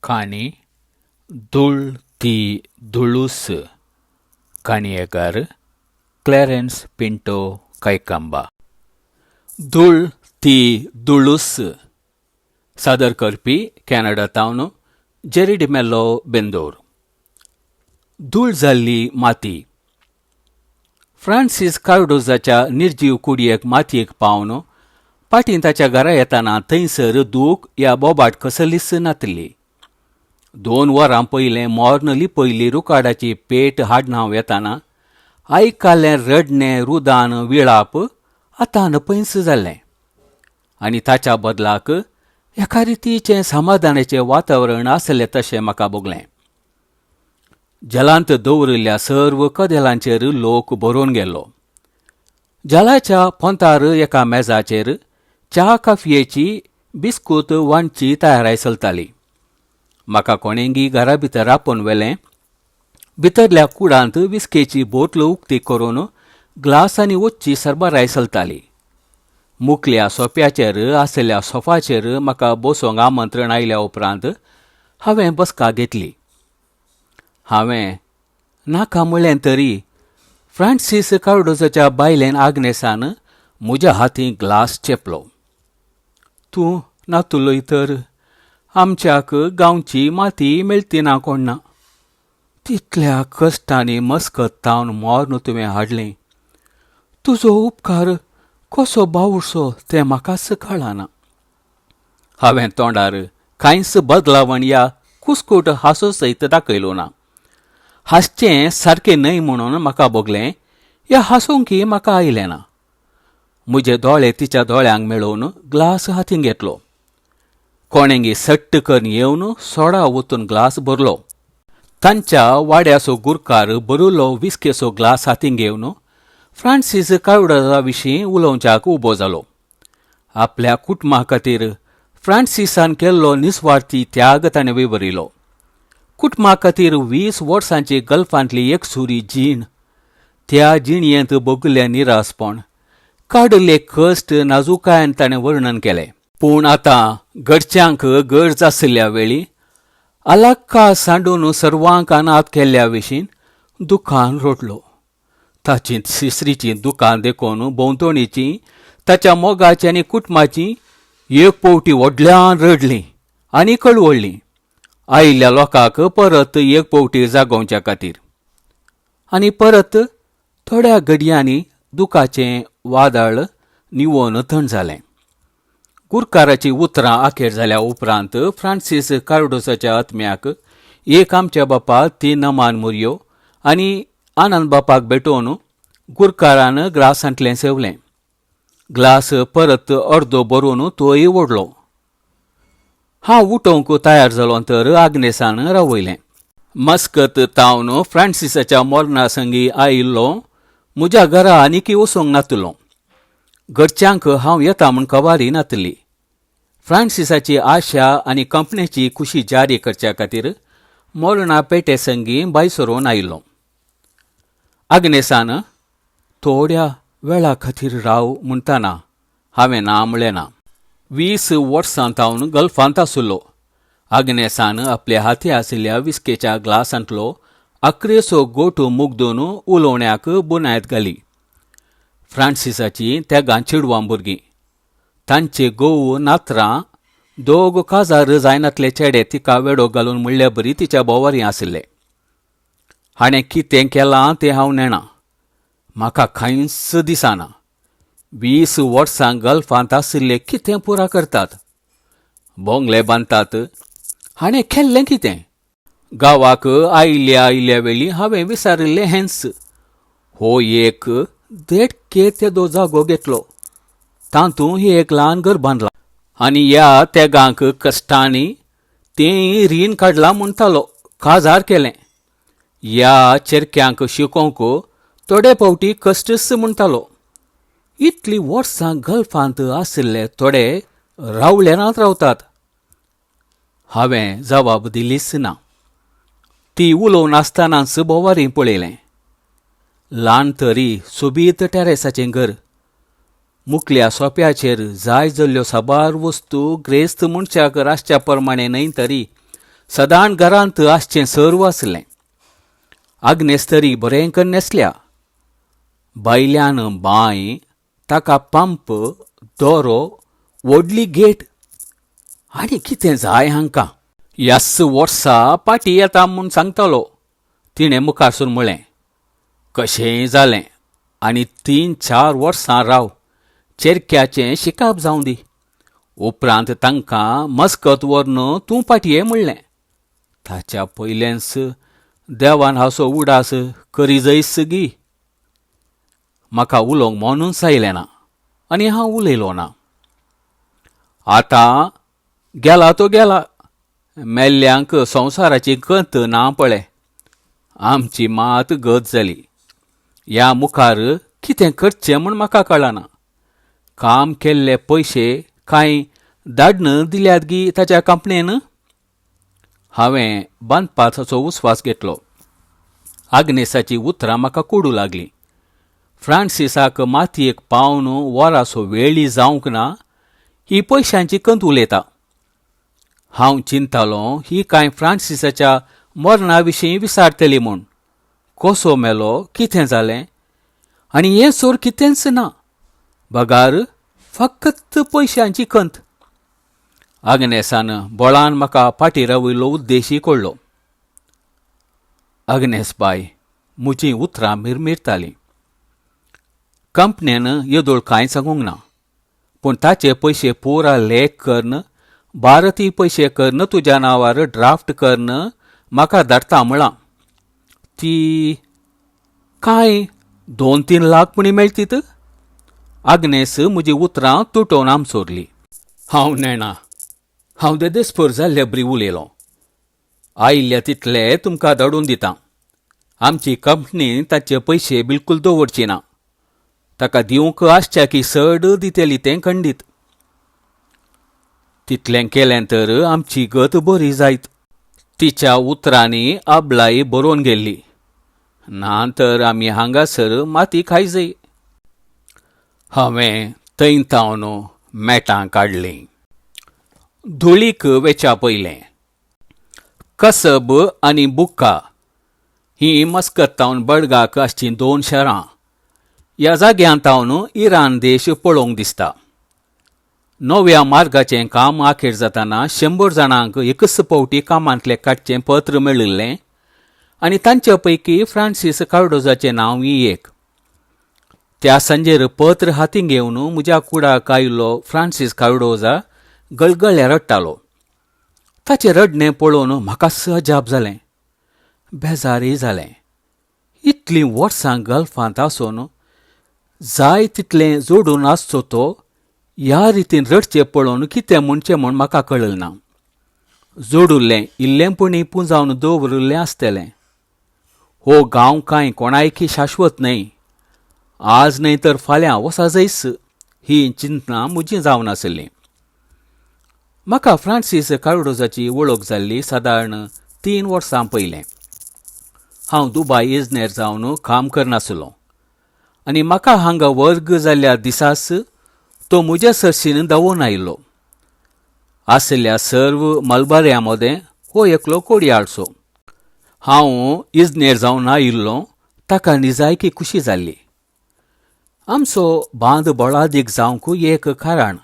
काणी धूळ ती धुळूस. काणयेकार क्लॅरन्स पिंटो कैकांबा. धूळ ती धुळूस. सादर करपी कॅनडा तावन जेरी डिमेलो बेंदोर. धूळ जाल्ली माती. फ्रांसीस कार्डोजाच्या निर्जीव कुडयेक मातयेक पावन पाटीं ताच्या घरा येताना थंयसर दूख या बोबाट कसलीच नातली. 2 वरां पयलें मोर्न लिपयल्ली रुकाडाची पेट हाडनाव येताना आयकालें रडणें रुदान विळाप आतां नपयंस जाल्लें आनी ताच्या बदलाक एका रितीचें समाधानाचें वातावरण आसलें तशें म्हाका भोगलें. जलांत दवरिल्ल्या सर्व कदेलांचेर लोक भरून गेल्लो. जलाच्या पोंतार एका मेजाचेर च्या काफयेची बिस्कूत वांटची तयाराय चलताली. म्हाका कोणेंगी घरा भितर आपोवन व्हेलें. भितरल्या कुडांत विस्केची बोटल उक्ती करून ग्लास आनी वच्ची सरबराय चलताली. मुकल्या सोप्याचेर आशिल्ल्या सोफाचेर म्हाका बसोंक आमंत्रण आयल्या उपरांत हांवें बसका घेतली. हांवें नाका म्हळें तरी फ्रांसीस कार्डोजाच्या बायलेन आग्नेसान म्हज्या हातीं ग्लास चेपलो. तूं नातुलोय तर आमच्याक गांवची माती मेळती ना कोण्णा. तितल्या कश्टांनी मस्कत तावन मोर्न तुवें हाडलें. तुजो उपकार कसो बावुरचो तें म्हाकाच कळना. हांवें तोंडार कांयच बदलावण या कुस्कूट हांसो सयत दाखयलो ना. हांसचें सारकें न्हय म्हणून म्हाका भोगलें या हांसूंकी म्हाका आयलें ना. म्हजे दोळे तिच्या दोळ्यांक मेळोवन ग्लास हातीन घेतलो. कोणेंगी सट्ट करून येवन सोडा ओतून ग्लास भरलो. तांच्या वाड्याचो गुरकार भरिल्लो विस्केचो ग्लास हातीन घेवन फ्रांसीस कार्डोजा विशीं उलोवच्याक उबो जालो. आपल्या कुटुंबा खातीर फ्रांसिसान केल्लो निस्वार्थी त्याग ताणें विवरिलो. कुटुंबा खातीर 20 वर्सांची गल्फांतली एकसुरी जीण, त्या जिणयेंत भोगिल्लें निरासपण, काडिल्ले कश्ट नाजुकायेन ताणें वर्णन केलें. पूण आतां घरच्यांक गरज आशिल्ल्या वेळी आलाक्का सांडून सर्वांक अनाथ केल्ल्या विशीं दुखान रडलो. ताची सिसरीचीं दुकां देखून भोंवतणीचीं ताच्या मोगाची आनी कुटुंबाची एक पवटी व्हडल्यान रडलीं आनी कळवळ्ळीं आयिल्ल्या लोकांक परत एक पवटी जागोवच्या खातीर. आनी परत थोड्या घडयांनी दुखाचें वादळ निवोन थंड जालें. गुरकाराची उतरां अखेर जाल्या उपरांत फ्रांसीस कार्डोसाच्या आत्म्याक एक आमच्या बापा 3 नमान मुरयो आनी आनंद बापाक भेटोवन गुरकारान ग्लासांतलें सेवलें. ग्लास परत अर्दो भरून तोय ओडलो. हांव उठोवंक तयार जालो तर आग्नेसान रावयलें. मस्कत तावन फ्रांसिसाच्या मोरना संगी आयिल्लो म्हज्या घरा आनीकी वचूंक नातलो. घरच्यांक हांव येता म्हूण खबरय नातली. फ्रांसिसाची आशा आनी कंपनीची खुशी जारी करच्या खातीर मोरणा पेटे संगी बाय सरोवन आयिल्लो. आग्नेसान थोड्या वेळा खातीर राव म्हणटाना हांवें ना म्हळें ना. 20 वर्सां तावन गल्फांत आशिल्लो. आग्नेसान आपल्या हाती आशिल्ल्या विस्केच्या ग्लासांतलो आक्रेचो गोटो मुगदून उलोवण्याक बुनायत घाली. फ्रांसिसाची तेगां चेडवां भुरगीं, तांचे घोव नात्रां दोग काजार जायनातले चेडे तिका वेडो घालून म्हणल्या बरी तिच्या बोवारी आशिल्ले. हाणें कितें केलां तें हांव नेणा. म्हाका कांयच दिसना. 20 वर्सां गल्फांत आशिल्ले कितें पुरा करतात, बोंगले बांदतात. हाणें केल्लें कितें? गांवाक आयिल्ल्या आयिल्ल्या वेळी हांवें विचारिल्लें हेंच. हो एक देडके तेदो जागो घेतलो. तातूंत एक ल्हान घर बांदलां आनी ह्या तेगांक कश्टांनी तें रीण काडलां म्हणटालो काजार केलें. ह्या चेरक्यांक शिकोवंक थोडे फावटी कश्टच म्हणटालो. इतलीं वर्सां गल्फांत आशिल्ले थोडे रावळेरांत रावतात. हांवें जबाब दिलीच ना. ती उलोवन आसतनाच बोवारी पळयलें. ल्हान तरी सोबीत टेरेसाचें घर. मुकल्या सोप्याचेर जाय जाल्ल्यो साबार वस्तू ग्रेस्त मनशाक रासच्या प्रमाणे न्हय तरी सदांच घरांत आसचें सर्व आसलें. आग्नेस तरी बरें कन्न न्हेसल्या. भायल्यान बांय, ताका पंप, दोरो, व्हडली गेट, आनी कितें जाय हांकां? ह्याच वर्सा पाटी येता म्हूण सांगतालो, तिणें मुखारसून म्हळें. कशेंय जालें आनी तीन चार वर्सां राव, चेरक्याचें शिकाप जावं दी. उपरांत तांकां मस्कत व्हरून तूं पाटये म्हणलें. ताच्या पयलेंच देवान हासो उडास करी जयस गी. म्हाका उलोवंक मनूच आयलें ना आनी हांव उलयलों ना. आतां गेला तो गेला. मेल्ल्यांक संवसाराची गत ना पळय. आमची मात गत जाली. ह्या मुखार कितें करचें म्हूण म्हाका कळना. काम केल्ले पयशे कांय धाडन दिल्यात गी ताच्या कंपणेन? हांवें बांदपाचो उस्वास घेतलो. आग्नेसाचीं उतरां म्हाका कोडू लागलीं. फ्रांसिसाक मातयेक पावन वरासो वेळी जावंक ना, ही पयशांची कंत उलयता. हांव चिंतालों ही कांय फ्रांसिसाच्या मरणा विशीं विचारतली म्हूण. कसो मेलो, कितें जालें, आनी हें सोर कितेंच ना, बगार फकत पयशांची कंत. आग्नेसान बळान म्हाका फाटीं रावयल्लो उद्देशी कळ्ळो. आग्नेस बाय म्हजीं उतरां मिरमिरतालीं. कंपनेन येदोळ कांय सांगूंक ना, पूण ताचे पयशे पुरा लेख करून भारतीय पयशे करून तुज्या नांवार ड्राफ्ट करून म्हाका धाडटा म्हळां. ती कांय 2-3 लाख पुणी मेळतीत? आग्नेस म्हजी उतरां तुटोवन आमसोरली. हांव नेणा, हांव देदेस्पर जाल्ले बरी उलयलों. आयिल्ले तितले तुमकां धाडून दितां. आमची कंपनी ताचे पयशे बिलकूल दवरची ना. ताका दिवंक आसच्या की चड दितली तें खंडीत. तितलें केलें तर आमची गत बरी जायत. तिच्या उतरांनी आबलाई बरोवन गेल्ली. ना तर आमी हांगासर माती खायजय. हांवें थंय तावन मेटां काडलीं. धुळीक वेच्या पयलें कसब आनी बुक्का हीं मस्कत तावन बडगाक आसचीं 2 शारां. ह्या जाग्यां तावन इराण देश पळोवंक दिसता. नव्या मार्गाचें काम आखेर जातना 100 जाणांक एकच फावटी कामांतलें काडचें पत्र मेळिल्लें आनी तांचे पैकी फ्रांसीस कार्डोजाचें नांव ही एक. त्या सांजेर पत्र हातीं घेवन म्हज्या कुडाक आयिल्लो फ्रांसीस कार्डोजा गळगळ्या रडटालो. ताचें रडणें पळोवन म्हाका अजाप जालें, बेजारय जालें. इतलीं वर्सां गल्फांत आसून जाय तितलें जोडून आसचो तो ह्या रितीन रडचें पळोवन कितें म्हणचें म्हूण म्हाका कळ्ळें ना. जोडुल्लें इल्लें पुणी पुंजावन दवरिल्लें आसतलें. हो गांव कांय कोणायकी शाश्वत न्हय, आज न्हय तर फाल्यां वसा जैस ही चिंतना म्हजी जावन आसली. म्हाका फ्रांसीस कार्डोजाची वळख जाल्ली सादारण 3 वर्सां पयलें. हांव दुबाय इजनेर जावन काम करनासलो आनी म्हाका हांगा वर्ग जाल्ल्या दिसाच तो म्हज्या सरशीन धांवून आयिल्लो. आशिल्ल्या सर्व मलबाऱ्यां मदें हो एकलो कोडयाळसो. हांव इजनेर जावन आयिल्लो ताका निजायकी खुशी जाल्ली. आमचो बांद बळादीक जावंक एक कारण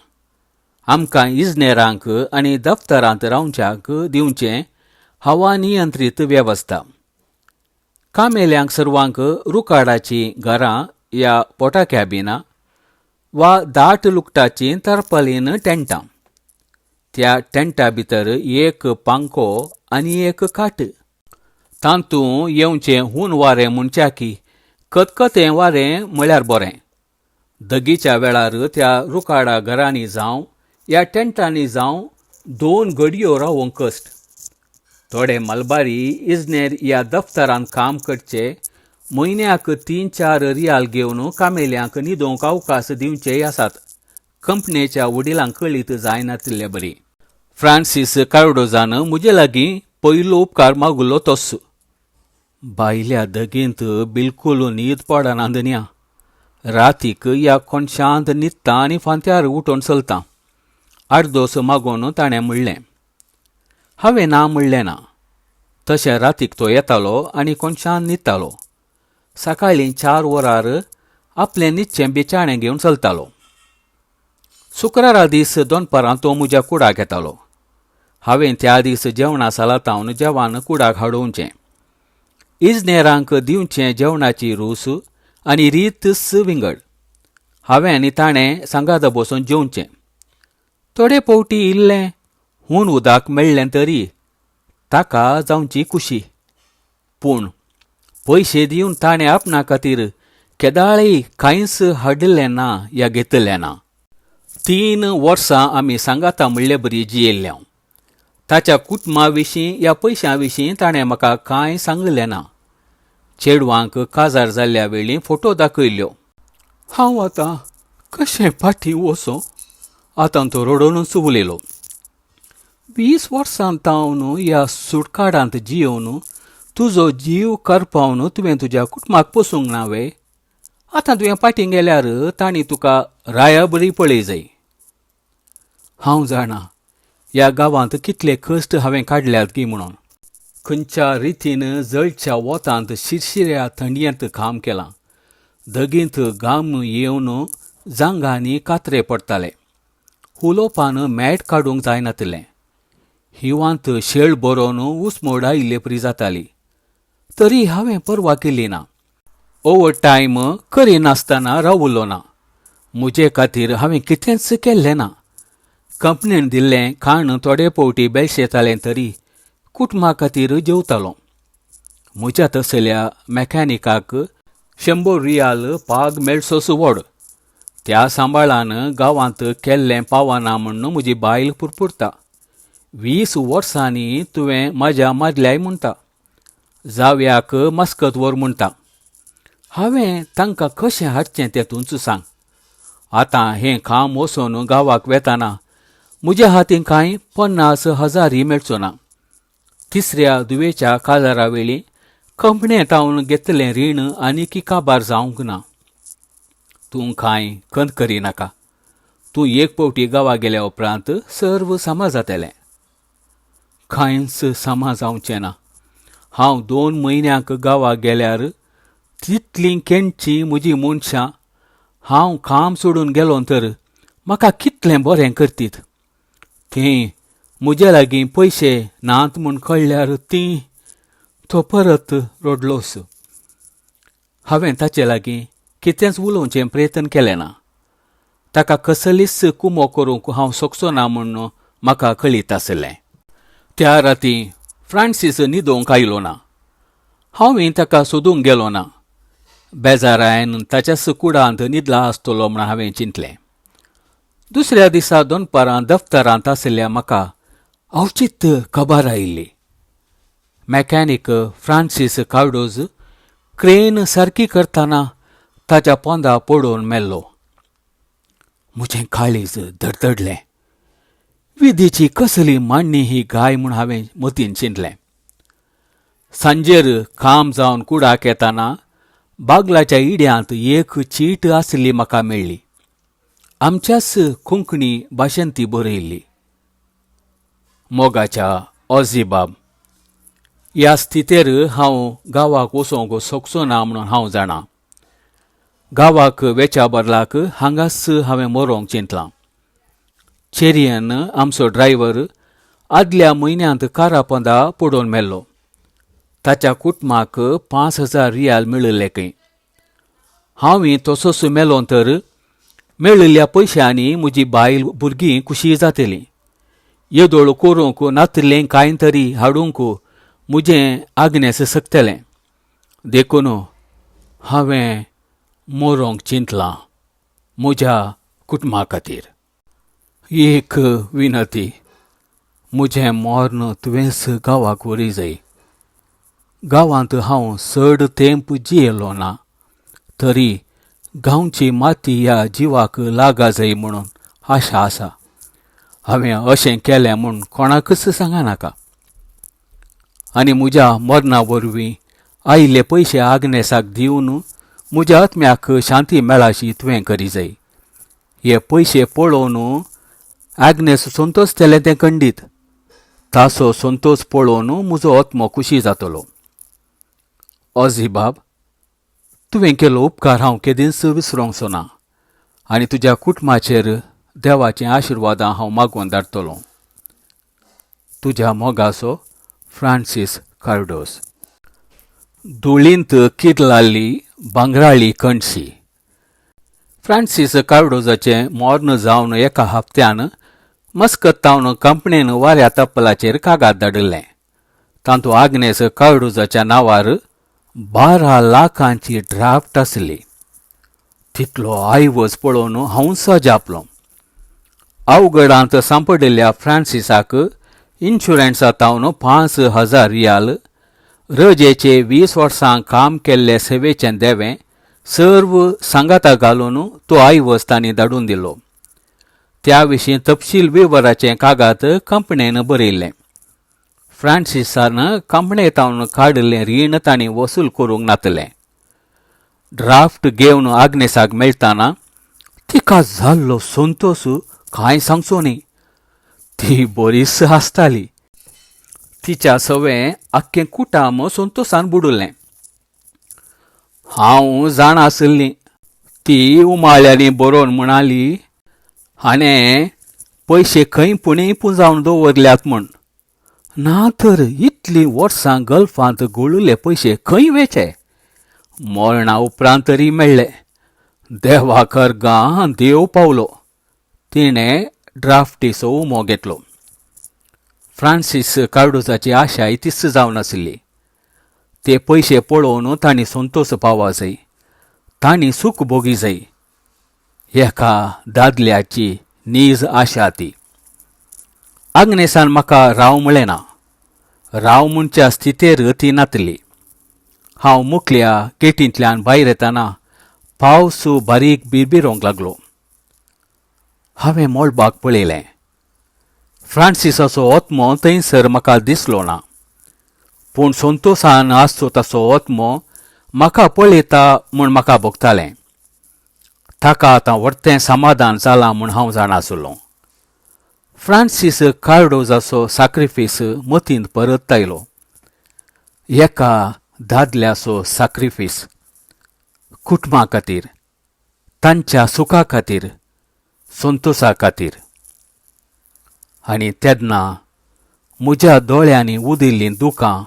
आमकां इजनेरांक आनी दफ्तरांत रावच्यांक दिवचें हवा नियंत्रीत वेवस्था. कामेल्यांक सर्वांक रुकाडाचीं घरां या पोटा कॅबिनां वा दाट लुकटाचीं तरपालीन टेंटां. त्या टेंटा भितर एक पांखो आनी एक खाट. तातूंत येवचें हून वारें म्हणच्या की कतकतें वारें म्हळ्यार बरें. दगीच्या वेळार त्या रुकाडा घरांनी जावं ह्या टेंटांनी जावं 2 घडयो रावोंक कश्ट. थोडे मलबारी इजनेर ह्या दफ्तरांत काम करचे म्हयन्याक 3-4 रियाल घेवन कामेल्यांक न्हिदोवंक अवकाश दिवचेय आसात. कंपनेच्या वडिलांक कळीत जायनातिल्ले बरी. फ्रांसीस कार्डोजान म्हजे लागीं पयलो उपकार मागुल्लो तोच. भायल्या दगींत बिलकूल न्हीद पडना धनया. रातीक ह्या कोनशांत न्हिदता आनी फांत्यार उठोवन चलता. आडदोस मागून ताणें म्हणलें. हांवें ना म्हणलें ना. तशें रातीक तो येतालो आनी कोनशान न्हिदतालो. सकाळीं 4 वरार आपलें न्हिदचें बिछाणें घेवन चलतालो. शुक्रारा दीस दनपारां तो म्हज्या कुडाक येतालो. हांवें त्या दीस जेवणा सालातावन जेवण कुडाक हाडोवचें. इजनेरांक दिवचें जेवणाची रूच आनी रीतच विंगड. हांवें आनी ताणें सांगाता बसून जेवचें. थोडे फावटी इल्लें हून उदक मेळ्ळें तरी ताका जावची खुशी. पूण पयशे दिवन ताणें आपणा खातीर केदाळय कांयच हाडिल्लें ना या घेतिल्लें ना. 3 वर्सां आमी सांगाता म्हणले बरी जियेल्ले. ताच्या कुटुंबा विशीं या पयशां विशीं ताणें म्हाका कांय सांगलें ना. चेडवांक काजार जाल्ल्या वेळी फोटो दाखयल्ल्यो. हांव आतां कशें फाटीं वचूं? आतां तो रडोवनूच उलयलो. 20 वर्सां तावन ह्या सुटकाडांत जियोवन तुजो जीव करपावन तुवें तुज्या कुटुंबाक पोसूंक ना वे? आतां तुवें फाटीं गेल्यार तांणी तुका राया बरी पळय जाय. हांव जाणा ह्या गांवांत कितले कश्ट हांवें काडल्यात गी म्हणून. खंयच्या रितीन जळच्या वोतांत शिरशिऱ्या थंडयेंत काम केलां. दगींत घाम येवन जांगांनी कात्रे पडटाले. उलोवपान मॅट काडूंक जायनातिल्लें. हिवांत शेळ बरोवन उसमोड आयिल्ले परी जाताली. तरी हांवें पर्वा केली ना. ओवर टायम करिनासतना रावलो ना. म्हजे खातीर हांवें कितेंच केल्लें ना. कंपनीन दिल्लें खाण थोडे फावटी बेळशेतालें तरी कुटुंबा खातीर जेवतालो. म्हज्या तसल्या मॅकॅनिकाक 100 रियाल पाग मेळचोच व्हड. त्या सांबाळान गांवांत केल्लें पावना म्हण्ण म्हजी बायल पुरपुरता. 20 वर्सांनी तुवें म्हाज्या मारल्याय म्हणटा. जाव्याक मस्कत व्हर म्हणटा. हांवें तांकां कशें हाडचें तें तूंच सांग. आतां हें काम वचून गांवाक वेताना म्हज्या हातीन कांय 50,000 मेळचो ना. तिसऱ्या दुवेच्या काजारा वेळी कंपणेंत हांव घेतलें रीण आनीक काबार जावंक ना. तूं कांय खंत करिनाका. तूं एक फावटी गांवा गेल्या उपरांत सर्व सामा जातलें. कांयच सामा जावचें ना. हांव 2 म्हयन्यांक गांवा गेल्यार तितलीं केंची म्हजी मनशां. हांव काम सोडून गेलो तर म्हाका कितलें बरें करतीत. तीं म्हजे लागीं पयशे नात म्हूण कळ्ळ्यार तीं. तो परत रडलोस. हांवें ताचे लागीं कितेंच उलोवचें प्रयत्न केलें ना. ताका कसलीच कुमो करूंक हांव शकचो ना म्हूण म्हाका कळीत आसलें. त्या राती फ्रांसीस न्हिदोवंक आयलो ना. हांवूय ताका सोदूंक गेलो ना. बेजारायन ताच्याच कुडांत न्हिदला आसतलो म्हूण हांवें चिंतलें. दुसऱ्या दिसा दनपारां दफ्तरांत आशिल्ल्या म्हाका अवचीत खबर आयिल्ली. मॅकॅनीक फ्रांसीस कार्डोज क्रेन सारकी करतना ताच्या पोंदा पडून मेल्लो. म्हजें काळीज धडधडलें. विधीची कसली मांडणी ही गाय म्हूण हांवें मतीन चिंतलें. सांजेर काम जावन कुडाक येताना बागलाच्या इड्यांत एक चीट आसली म्हाका मेळ्ळी. आमच्याच कोंकणी भाशेन ती बरयल्ली. मोगाच्या ऑजीबाब, ह्या स्थितेर हांव गांवाक वचोंक शकचो ना म्हणून हांव जाणा. गांवाक वेच्या बदलाक हांगाच हांवें मरोंक चिंतलां. चेरियन आमचो ड्रायव्हर आदल्या म्हयन्यांत कारापोंदा पडोवन मेल्लो. ताच्या कुटुंबाक 5,000 रियाल मेळिल्ले खंय. हांवूय तसोच मेलो तर मेळिल्ल्या पयशांनी म्हजी बायल भुरगीं खुशी जातलीं. येदोळ करूंक नातिल्लें कांय तरी हाडूंक म्हजें आग्नेस शकतलें. देखून हांवें मरोंक चिंतलां म्हज्या कुटुंबा खातीर. एक विनती, म्हजें मर्ण तुवेंच गांवाक व्हरी जाय. गांवांत हांव चड तेंप जियेलो ना तरी गांवची माती ह्या जिवाक लागा जाय म्हणून आशा आसा. हांवें अशें केलें म्हूण कोणाकच सांगनाका. आनी म्हज्या मरणा वरवीं आयिल्ले पयशे आग्नेसाक दिवन म्हज्या आत्म्याक शांती मेळाशी तुवें करी जाय. हे पयशे पळोवन आग्नेस संतोशतलें तें खंडीत. ताचो संतोस पळोवन म्हजो आत्मो खुशी जातलो. अजीबाब, तुवें केलो उपकार हांव केदींच विसरोंकचो ना आनी तुज्या कुटुंबाचेर देवाचीं आशिर्वादां हांव मागून धाडटलो. तुज्या मोगाचो फ्रांसीस कार्डोस. धुळींत किरलाल्ली भांगराळी कणशी. फ्रांसीस कार्डोजाचें मर्ण जावन एका हप्त्यान मस्कत कंपनीन वाऱ्या तपलाचेर कागाद धाडिल्लें. तातूंत आग्नेस कार्डोजाच्या नांवार 12 लाखांची ड्राफ्ट आसली. तितलो आयवज पळोवन हांव अजापलो. अवघडांत सांपडिल्ल्या फ्रांसिसाक इन्शुरन्सांतावन 5000 रियाल, रजेचे 20 वर्सां काम केल्ले सेवेचें देवें सर्व सांगाता घालून तो आयवज तांणी धाडून दिलो. त्या विशीं तपशील विवराचें कागाद कंपनीन बरयल्लें. फ्रांसिसान कंपनीतावन काडिल्लें रीण तांणी वसूल करूंक नातलें. ड्राफ्ट घेवन आग्नेसाक मेळटाना तिका जाल्लो संतोस कांय सांगचो न्ही. ती बरीच हांसताली. तिच्या सवें आख्खें कुटाम संतोसान बुडुल्लें. हांव जाणा आशिल्ली. ती उमाळ्यांनी बरोवन म्हणाली, हाणें पयशे खंय पुणीय पुंजावन दवरल्यात म्हूण. ना तर इतलीं वर्सां गल्फांत गळुल्ले पयशे खंय वेचे? मरणा उपरांत तरी मेळ्ळे. देवा कर्गां देव पावलो. तिणें ड्राफ्टीचो उमो घेतलो. फ्रांसीस कार्डोजाची आशाय तीच जावन आशिल्ली. ते पयशे पळोवन तांणी संतोस पावा जाय, तांणी सूख भोगी जाय. एका दादल्याची नीज आशा ती. आग्नेसान म्हाका राव म्हळें ना. राव म्हणच्या स्थितेर ती नातली. हांव मुखल्या गेटींतल्यान भायर येतना पावस बारीक बिरबिरोंक लागलो. हांवें मळबाक पळयलें. फ्रांसिसाचो आत्मो थंयसर म्हाका दिसलो ना, पूण संतोसान आसचो ताचो आत्मो म्हाका पळयता म्हूण म्हाका भोगतालें. ताका आतां व्हडतें समाधान जालां म्हूण हांव जाणा आसलों. फ्रांसीस कार्डोजाचो साक्रिफीस मतींत परत आयलो. एका दादल्याचो साक्रिफीस, कुटुंबा खातीर, तांच्या सुखा खातीर, संतोसा खातीर. आनी तेन्ना म्हज्या दोळ्यांनी उदिल्लीं दुकां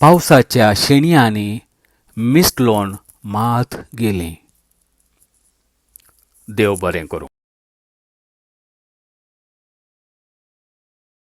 पावसाच्या शेणयांनी मिसळोन मात गेलीं. देव बरें करूं.